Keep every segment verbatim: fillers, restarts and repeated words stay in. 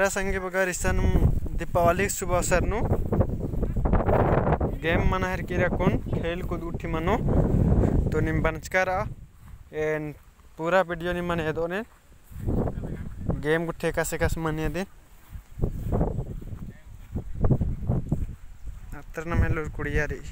संगी बगर इसन दीपावली शुभ अवसर नू game मना हेलरकी रअकुन, खेल कूद गुट्ठी मनो, तो नीम बंचका रआ। एन पूरा video निमन एदोन, game गुट्ठी एकासे एकासे मनी अदिन। अत्तर नम्है लूर कुड़िया रई।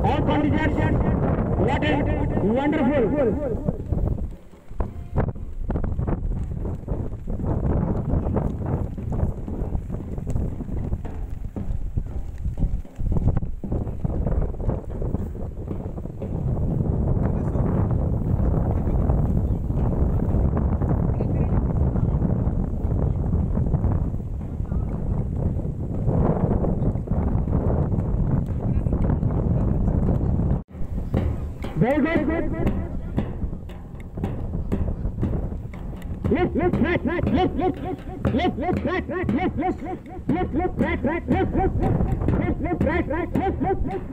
All contingents, what a wonderful. Very good. Left, left, right, right, left, left, left, left, right, right, left, left, left, left, right, right, left, left, left, left, right, right, left, left, left.